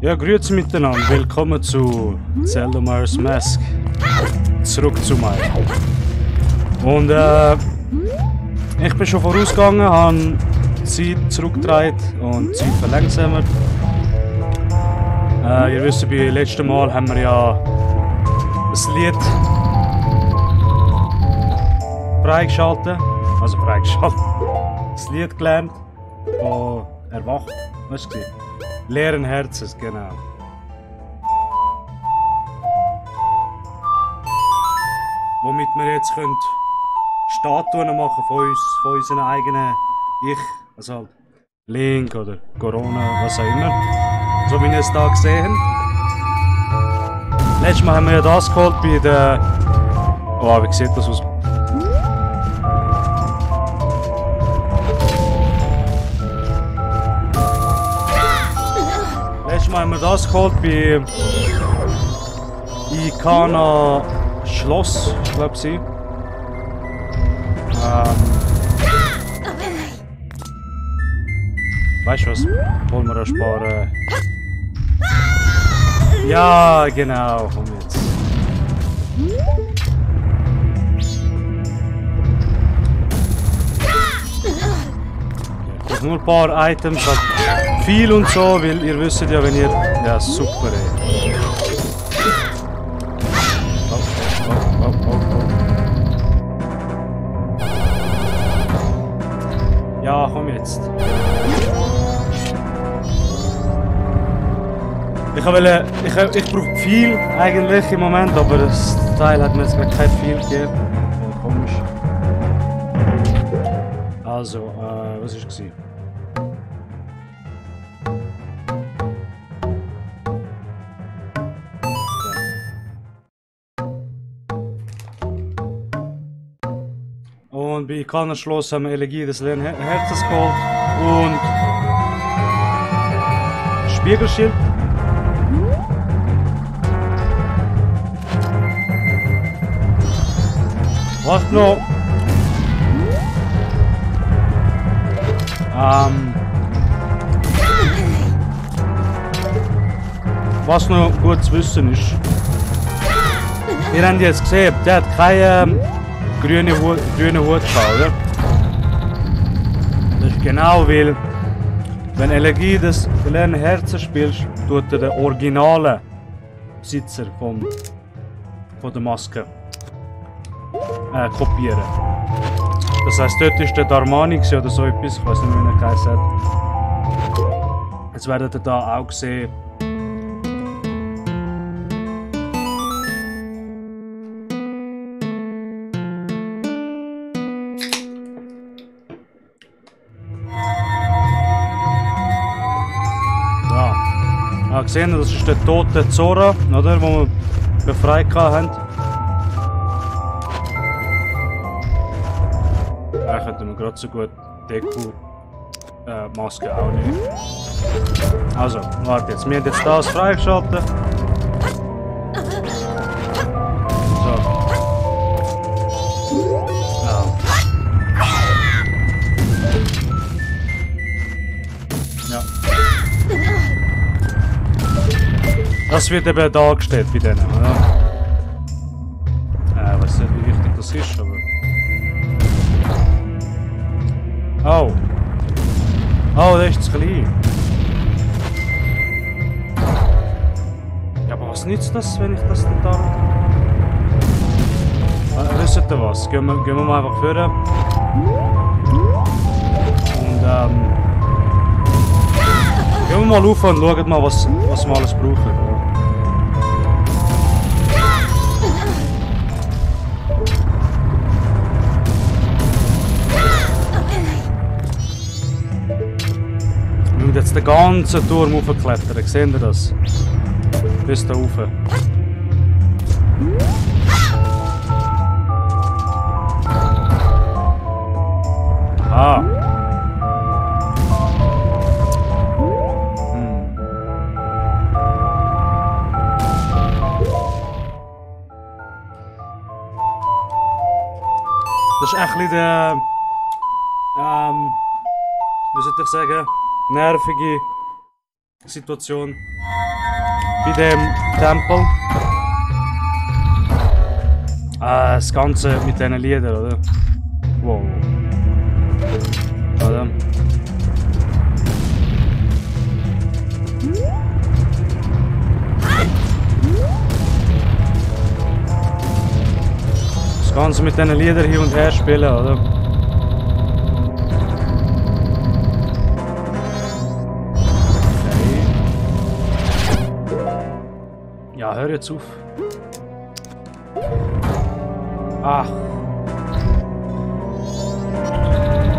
Ja, grüezi miteinander. Willkommen zu Zelda Majora's Mask. Zurück zu mir. Und ich bin schon vorausgegangen, habe Zeit zurückgedreht und Zeit verlangsamt. Ihr wisst, beim letzten Mal haben wir ja das Lied freigeschaltet. Also freigeschaltet. Das Lied gelernt. Von Erwacht. Was war es? Leeren Herzens, genau. Womit wir jetzt Statuen machen von unseren eigenen Ich. Also halt Link oder Corona, was auch immer. So wie wir es da gesehen haben. Letztes Mal haben wir ja das geholt bei der... Oh, wie sieht das aus? Letztes Mal haben wir das geholt bei Ikana Schloss, ich glaube sie. Weißt du was? Wollen wir da sparen? Ja, genau, komm jetzt. Nur ein paar Items, halt viel und so, weil ihr wisst ja, wenn ihr... Ja, super, ey. Ja, komm jetzt. Ich brauche viel eigentlich im Moment, aber das Teil hat mir jetzt gerade kein viel gegeben. Komisch. Also, was war es? Und bei Ikana Schloss haben wir Elegie des leeren Herzens geholt und Spiegelschild. Was noch? Was noch gut zu wissen ist, ihr habt jetzt gesehen, der hat keine grüne Hut gehabt, oder? Das ist genau, weil wenn Elegie des leeren Herzens spielst, tut er den originalen Besitzer von der Maske kopieren. Das heisst, dort ist der Darmani oder so etwas, ich weiß nicht, wie er geheißen hat. Jetzt werdet ihr da auch sehen. Ja, gesehen, das ist der tote Zora, oder, wo wir befreit haben. Da könnten wir gerade so gut Deku Maske auch nehmen. Also, warte jetzt, wir haben jetzt das freigeschaltet. So. Ja. Ja. Das wird eben dargestellt bei denen, oder? Ich weiß nicht, wie wichtig das ist, aber... Oh! Oh, das ist zu klein. Ja, aber was nützt das, wenn ich das nicht da... Wisst ihr was? Gehen wir mal einfach führen. Und gehen wir mal rauf und schauen mal, was wir alles brauchen. Wir müssen jetzt den ganzen Turm hochklettern, seht ihr das? Bis da rauf. Ah! Das ist echt ein bisschen wie soll ich sagen, nervige Situation bei dem Tempel. Das Ganze mit diesen Liedern, oder? Wow. Oder? Das Ganze mit diesen Liedern hin und her spielen, oder? Ja, hör jetzt auf. Ach.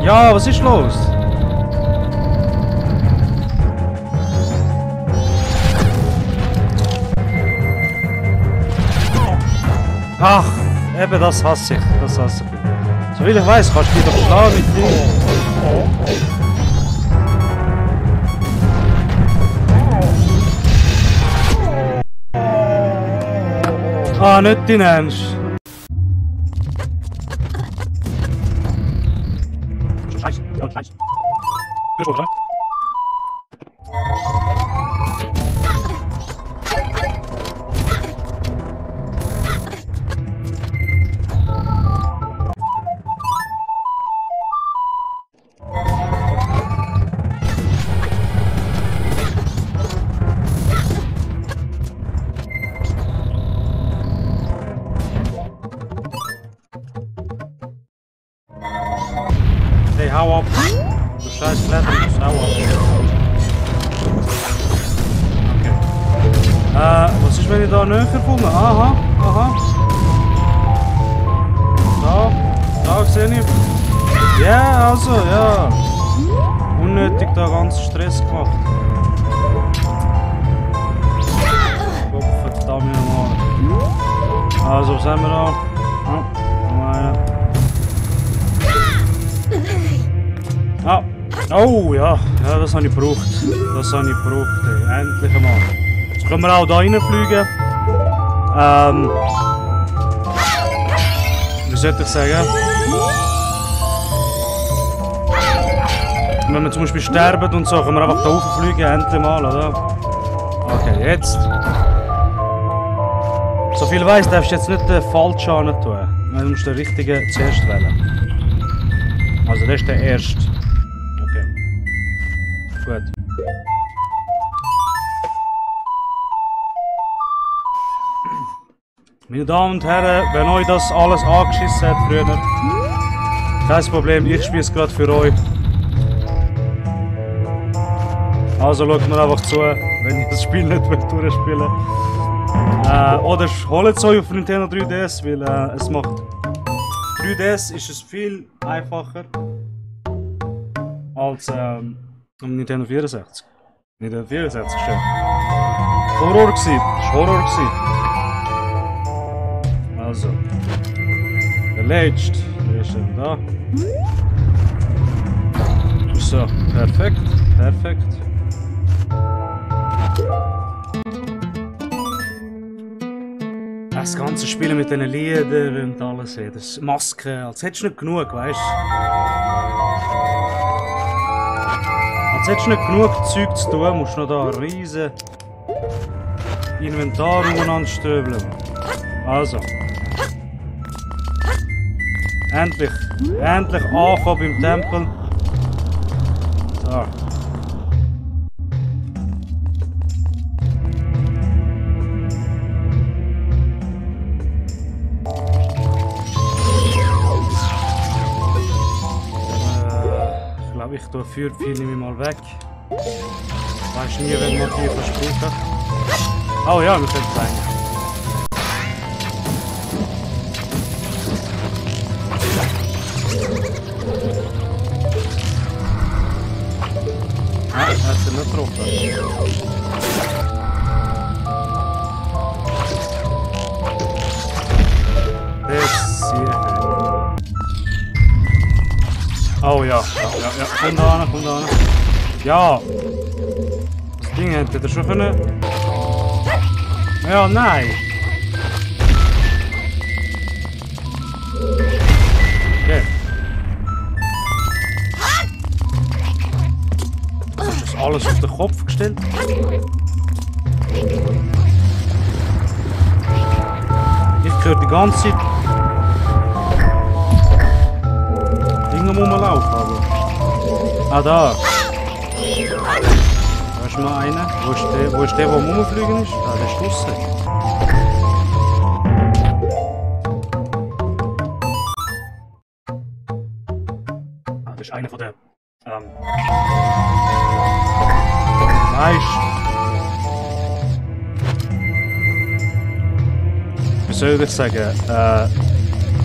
Ja, was ist los? Ach, eben das hasse ich. Das hasse ich. Soviel ich weiß, kannst du dich doch schlagen mit dir. Ah, nicht dein Ernst. Scheiße, ja, scheiße. Hey, hau ab! Du scheiß Blätter, du musst hau ab! Okay. Was ist, wenn ich da näher komme? Aha, aha. Da sehe ich. Ja, also, ja. Unnötig da ganz Stress gemacht. Gott verdammt nochmal. Also, was haben wir da? Ah, oh ja, ja, das habe ich gebraucht. Das habe ich gebraucht, ey. Endlich einmal. Jetzt können wir auch da reinfliegen. Wie sollte ich sagen? Wenn wir zum Beispiel sterben und so, können wir einfach da rauffliegen, endlich mal, oder? Okay, jetzt. So viel weiss, darfst du jetzt nicht den falschen tun. Du musst den richtigen zuerst wählen. Also das ist der erste. Okay. Gut. Meine Damen und Herren, wenn euch das alles angeschissen hat früher, kein Problem, ich spiele es gerade für euch. Also schaut mir einfach zu, wenn ich das Spiel nicht durchspielen will. Oder holt es euch auf Nintendo 3DS, weil es macht 3DS ist es viel einfacher als Nintendo 64. Nintendo 64 schon. Horror gsi, das war Horror gsi. Also, der letzte, der ist dann da. So, perfekt, perfekt. Das ganze Spielen mit diesen Liedern und alles, das Masken, als hättest du nicht genug, weißt du? Als hättest du nicht genug Zeug zu tun, musst du noch da ein riesen Inventar umeinander stöbeln. Also. Endlich ankommen beim Tempel. So. Ich tue Feuerpfeil nehme ich mal weg. Weißt nie, wenn man die versprochen. Oh ja, wir können es eigentlich. Ah, er hat sie nicht getroffen. Das hier. Oh ja, ja. Komm da hin, komm da hin. Ja! Das Ding hätte er schon können. Ja, nein! Okay, alles auf den Kopf gestellt. Ich höre die ganze Zeit Dinge rumlaufen, aber... Ah, da! Da ist mal einer. Wo ist der am Rumfliegen ist? Ah, der ist draussen. Ah, das ist einer von der... Weißt wie soll ich sagen?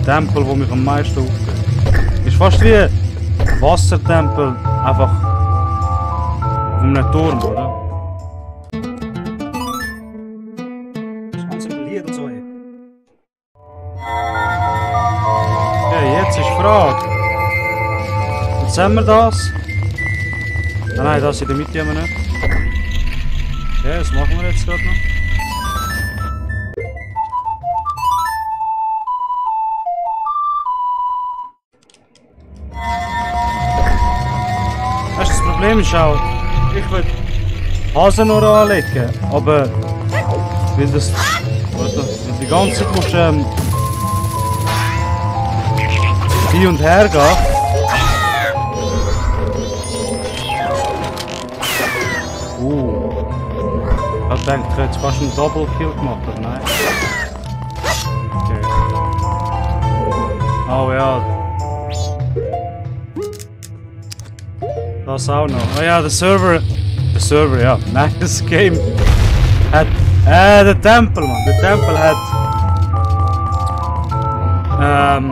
Tempel, der mich am meisten aufgeht. Ist fast wie ein Wassertempel, einfach auf einem Turm, oder? Das ganze Lied und so. Okay, jetzt ist die Frage. Jetzt haben wir das. Nein, das in der Mitte haben wir nicht. Okay, das machen wir jetzt gerade noch. Das Problem ist auch, ich will Hasen noch anlegen, aber weil das weil die ganze Zeit musst hin und her gehen. Ich denke, ich hätte jetzt fast einen Double Kill gemacht, aber nein. Okay. Oh ja. Das auch noch. Oh ja, der Server, ja. Nein, das Game hat... der Tempel, Mann. Der Tempel hat...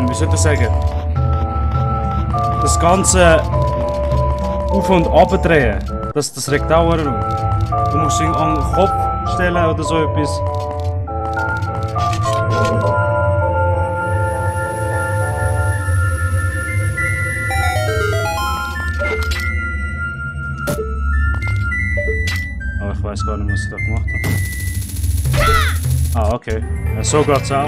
wie soll ich sagen? Das Ganze auf- und abdrehen. Das regt auch an. Du musst ihn an den Kopf stellen oder so etwas. Aber ich weiß gar nicht, was ich da gemacht habe. Ah, okay. Ja, so geht's auch.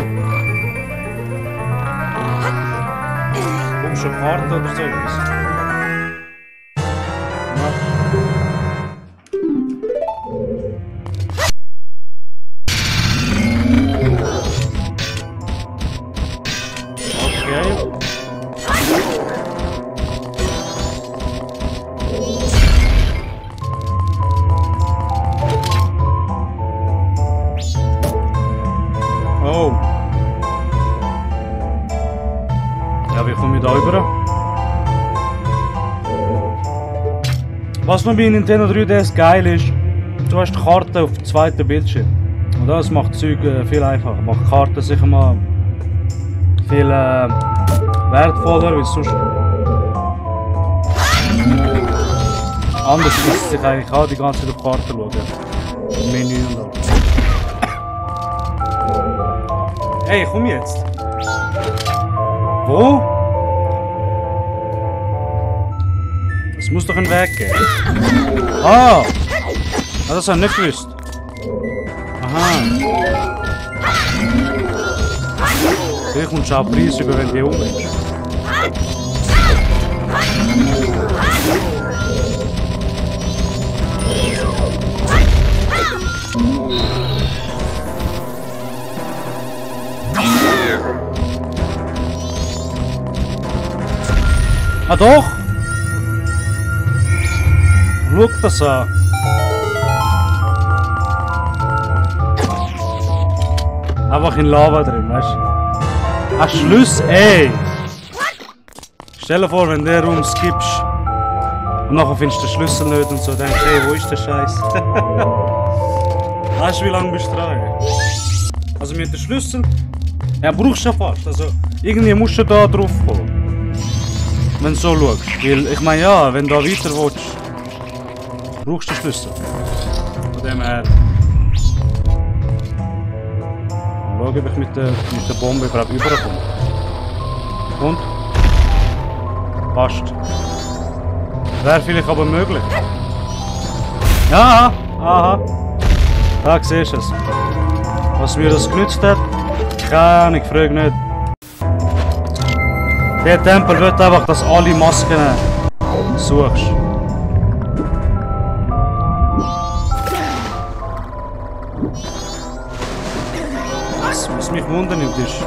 Kommst du eine Karte oder so etwas? Oh. Ja, wie komme ich da rüber? Was noch bei Nintendo 3DS geil ist, du hast die Karte auf dem zweiten Bildschirm. Und das macht Zeug viel einfacher. Macht die Karte sicher mal viel wertvoller, wie sonst. Anders muss sich eigentlich auch die ganze Zeit auf die Karte schauen. Im Menü und alles. Hey, komm jetzt! Wo? Es muss doch einen Weg geben. Ah! Das habe ich nicht gewusst. Aha. Vielleicht kommst du auch Preis über, wenn die umbringst. Ah doch! Schau das an! Einfach in Lava drin, weißt du? Ein Schluss, ey! Stell dir vor, wenn du den Raum skippst und nachher findest du den Schlüssel nicht und so, denkst du, hey, wo ist der Scheiß? Weißt du, wie lange bist du dran? Also mit dem Schlüssel, ja, brauchst du ja fast. Also irgendwie musst du da drauf kommen. Wenn du so schaust. Weil, ich meine, ja, wenn du da weiter willst, brauchst du den Schlüssel. Von dem her. Schau, ob ich mit der Bombe überhaupt überkomme. Und? Passt. Wäre vielleicht aber möglich. Ja, aha. Da siehst du es. Was mir das genützt hat, keine Ahnung, ich frage nicht. Der Tempel will einfach, dass alle Masken suchst. Was mich wundert ist...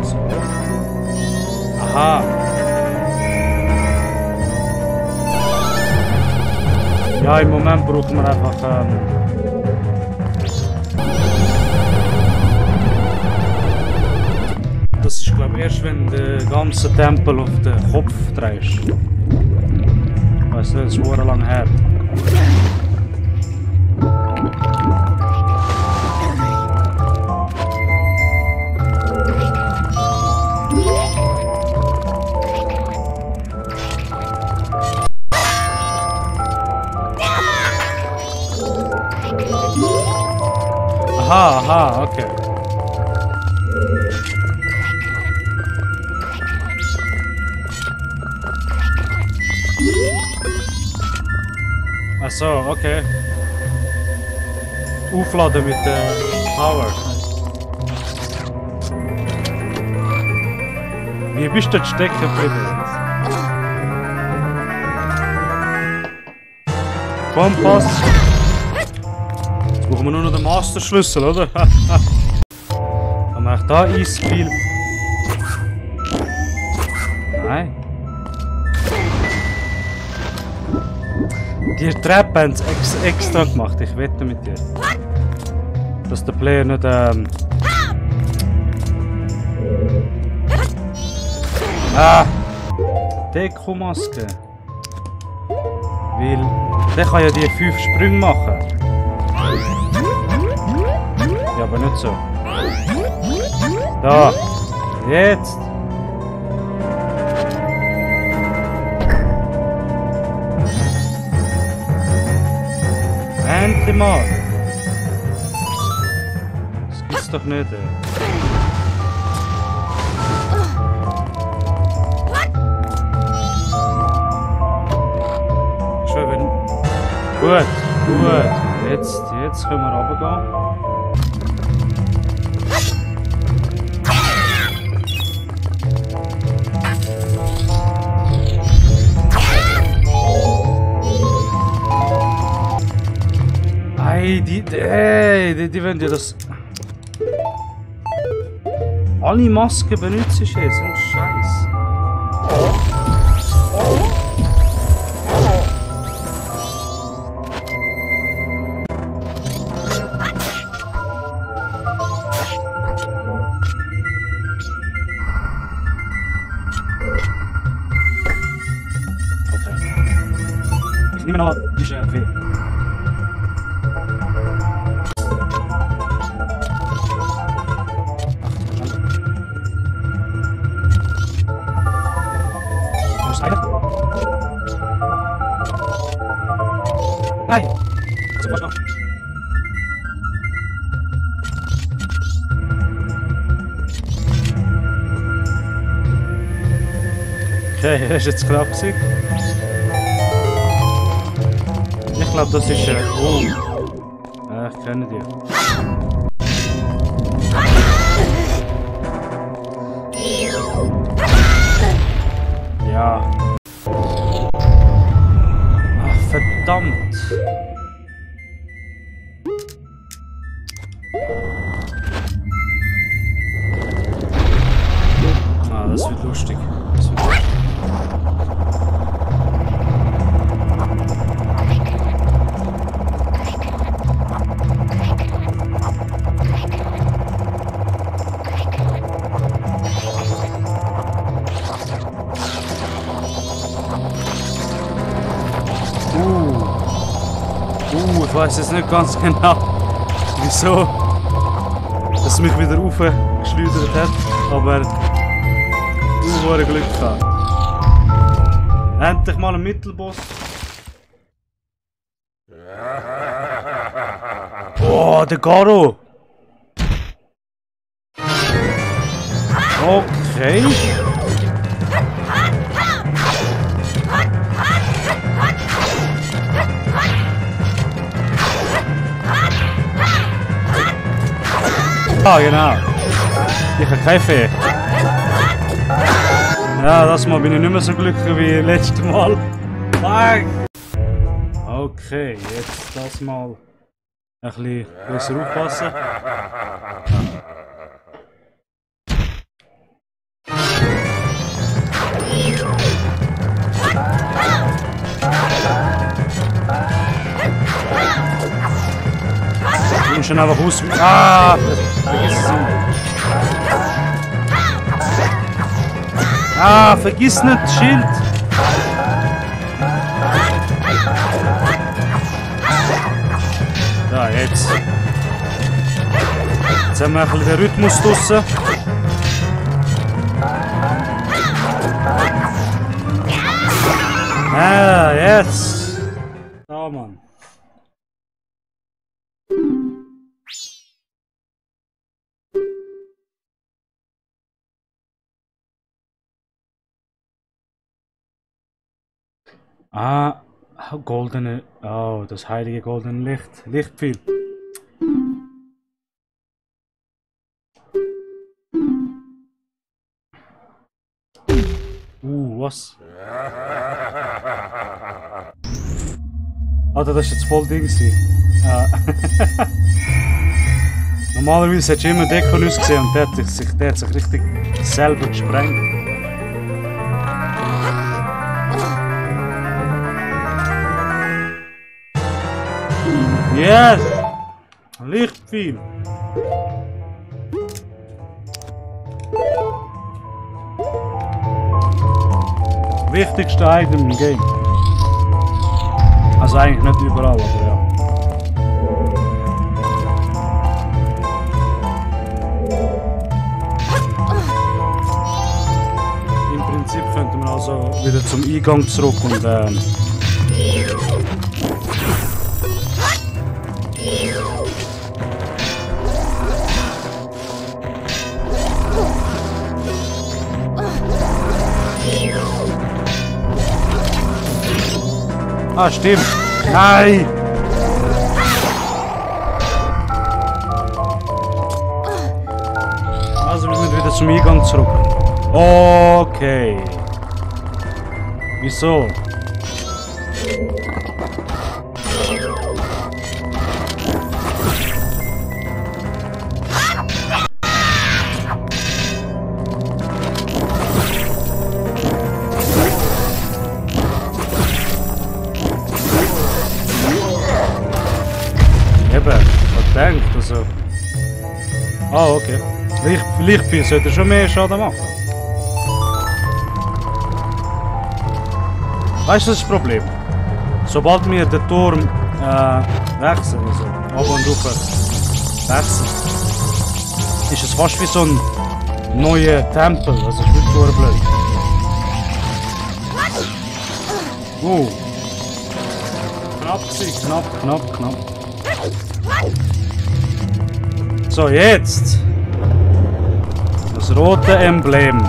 So. Aha. Ja, im Moment brauchen wir einfach... Das ist, glaube ich, erst wenn du den ganzen Tempel auf den Kopf drehst. Weißt du, das ist sehr lang her. Aha, aha, okay. Ach so, okay. Aufladen mit der Power. Wie bist du dort stecken geblieben? Kompass. Jetzt brauchen wir nur noch den Master-Schlüssel, oder? Kann man da einspielen? Nein. Die Treppe haben sie extra gemacht, ich wette mit dir. Dass der Player nicht Dekomaske. Weil der kann ja die 5 Sprünge machen. Ja, aber nicht so. Da! Jetzt! Endlich mal! Das gibt's doch nicht, ey. Schön, wenn... Gut, gut. Jetzt können wir runtergehen. Die wollen ja das... Alle Masken benutzt jetzt, so ein Scheiß. Okay. Ich nehme noch die Schärfe. Nein! Also, was noch? Okay, das ist jetzt knapp gewesen. Ich glaube, das ist oh. Ich kenne die. Ja. Ach, verdammt. Ah, das wird lustig. Das wird lustig. Ich weiß jetzt nicht ganz genau, wieso es mich wieder aufgeschleudert hat, aber ich habe Glück gehabt. Endlich mal ein Mittelboss. Oh, der Garo! Okay. Ah, genau. Ich habe keine Fee. Ja, das Mal bin ich nicht mehr so glücklich wie letztes Mal. Fuck! Okay, jetzt das Mal ein bisschen besser aufpassen. Du musst ihn einfach aus... Ah! Vergiss es nicht. Ah, vergiss nicht das Schild! Da, jetzt. Jetzt haben wir ein bisschen den Rhythmus draussen. Ah, jetzt! Da, Mann. Ah, goldene... Oh, das heilige goldene Licht. Lichtpfeil. Was? Alter, das war jetzt voll Ding. Normalerweise hättest du immer Dekonus gesehen und der hat sich richtig selber gesprengt. Yes! Lichtpfeil! Wichtigste Item im Game. Also eigentlich nicht überall, aber ja. Im Prinzip könnte man also wieder zum Eingang zurück und Ah, stimmt. Nein! Also wir müssen wieder zum Eingang zurück. Okay. Wieso? Also. Ah, okay. Lichtpfeil sollte schon mehr Schaden machen. Weißt du, das ist das Problem? Sobald wir den Turm wechseln, also ab und rauf wechseln, ist es fast wie so ein neuer Tempel. Also es ist wirklich blöd. Knapp gewesen, knapp. So, jetzt das rote Emblem.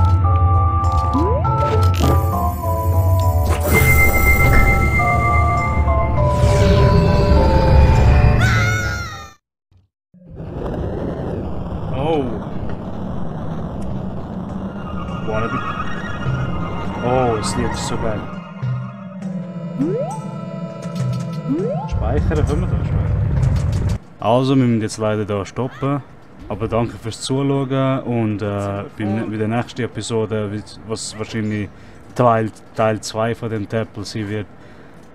Oh. Oh, das Lied ist so geil. Speichern, können wir da speichern? Also, wir müssen jetzt leider hier stoppen. Aber danke fürs Zuschauen und bei der nächsten Episode, was wahrscheinlich Teil 2 von dem Tempel sein wird,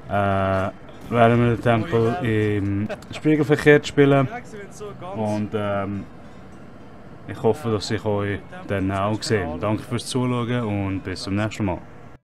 werden wir den Tempel im Spiegelverkehr spielen. Und ich hoffe, dass ich euch dann auch sehe. Danke fürs Zuschauen und bis zum nächsten Mal.